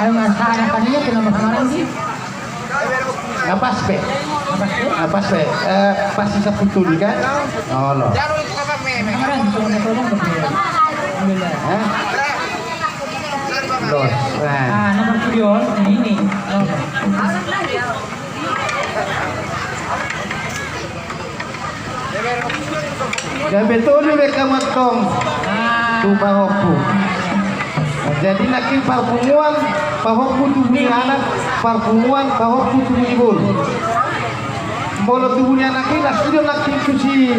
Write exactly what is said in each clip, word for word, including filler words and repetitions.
Mas, ada kalinya kena mas marang sih. Na pas pe. Na pas pe. Eh, pas di saputu di kan? Olo. Hah? Dos. Nah. Ah, nomor tujuh ini. Gabe tolu be hamu antong tu pahompu. Jadi nangkin parpunguan pahompu tubu ni anak, parpunguan pahompu tubu ni boru. Molo tubu ni anak i las i do nangkin tu si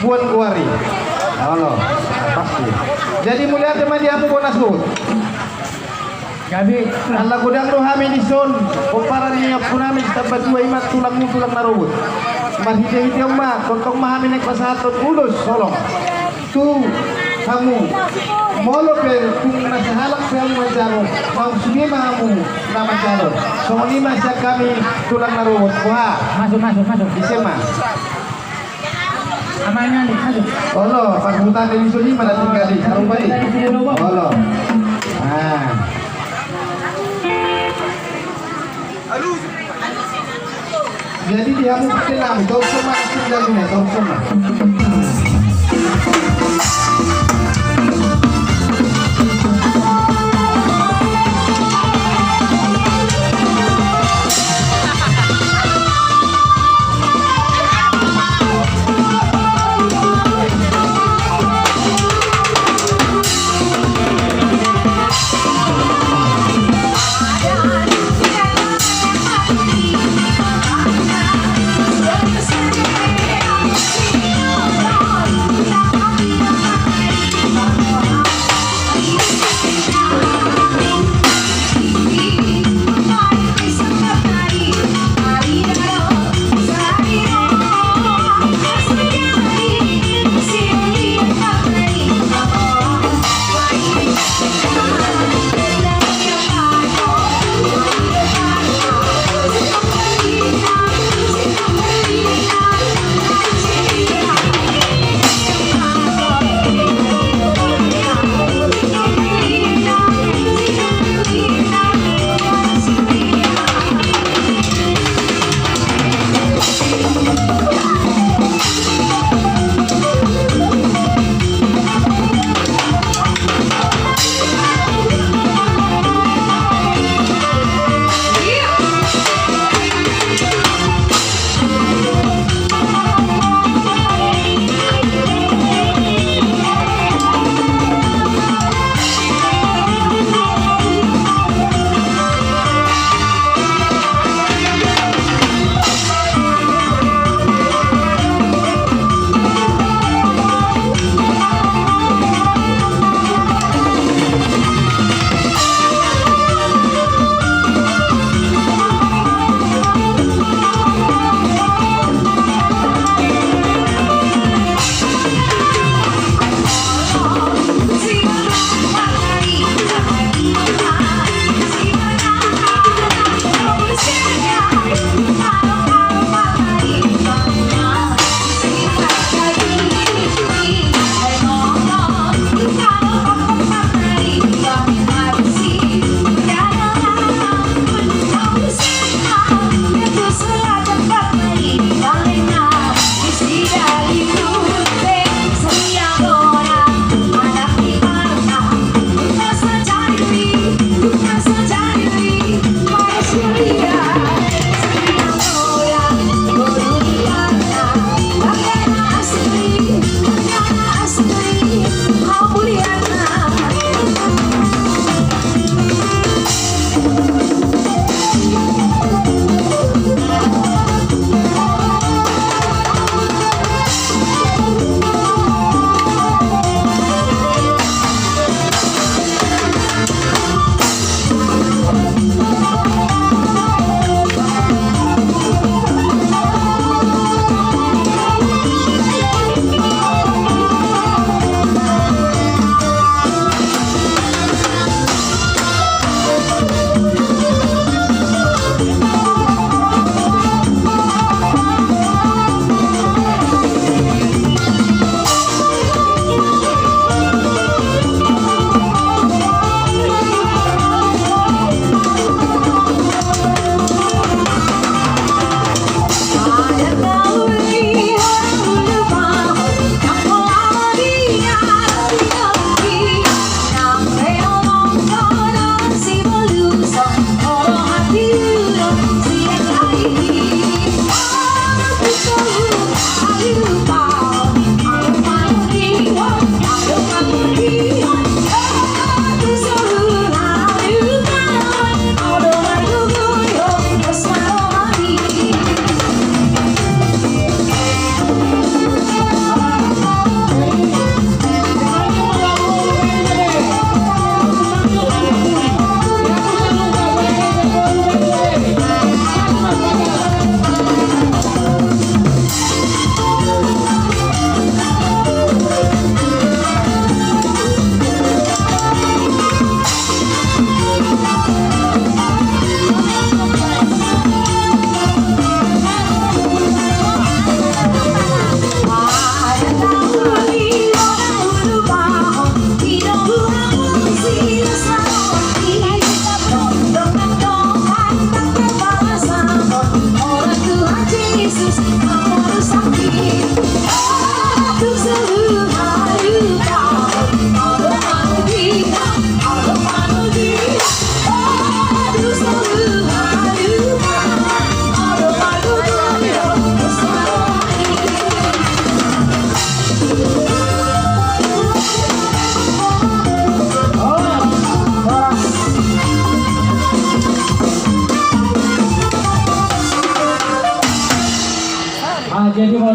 buan goari. Olo, pasti. Jadi mauliate ma di hamu bona suhut. Gabe. Ala godang do hami dison, pomparan ni ompunami Sitambatua, ima tulangmu tulang na robot. Marhitehite on ma tongtong ma hami naeng pasahathon ulos holong tu hamu. Molo pe tung na sahalak pe hamu manjalo, naung sude ma hamu na manjalo. Songon i ma sian hami tulang na robot. Boha? Masuk, masuk, masuk. Ise ma? Amanya di, aduh. Olo, parhutan di sini pada tinggal di Sarumpai. Olo. Nah. Jadi di hamu pakai nami, torso ma tinggal ini, torso ma.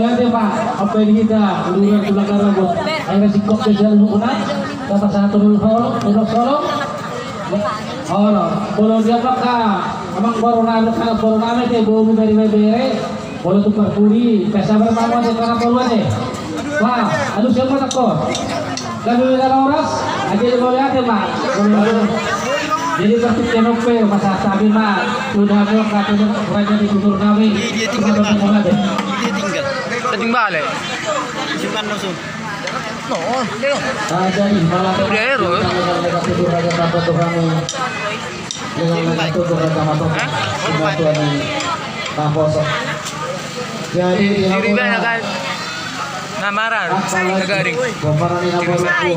Ate ma, apa ini kita uduran tulang karabut. Akhirnya sikok ke jalan hukuna. Dapat satu dulu hol, terus hol. Hol, kalau dia maka emang baru name, karena baru name dia baru dari bebere. Kalau tukar puri, pesa bermama dia karena baru ada. Wah, aduh siapa tak kok? Kami udah horas, aja di bawah ate ma. Jadi berpikir nope, masa kami ma sudah mau kata raja di tutur kami. Dia tinggal, Pak. Dia tinggal. Tinggal, eh? Simpan langsung. No, dia. Raja di malam. Dia, eh, Ro. Raja tanpa Tuhan. Dengan tutur raja mata. Hah? Dengan Tuhan. Nah, kosong. Jadi di Diri Hamburg. Bana kan. Namaran. Apa lagi? Gagaring. Pemeran ini apa lagi?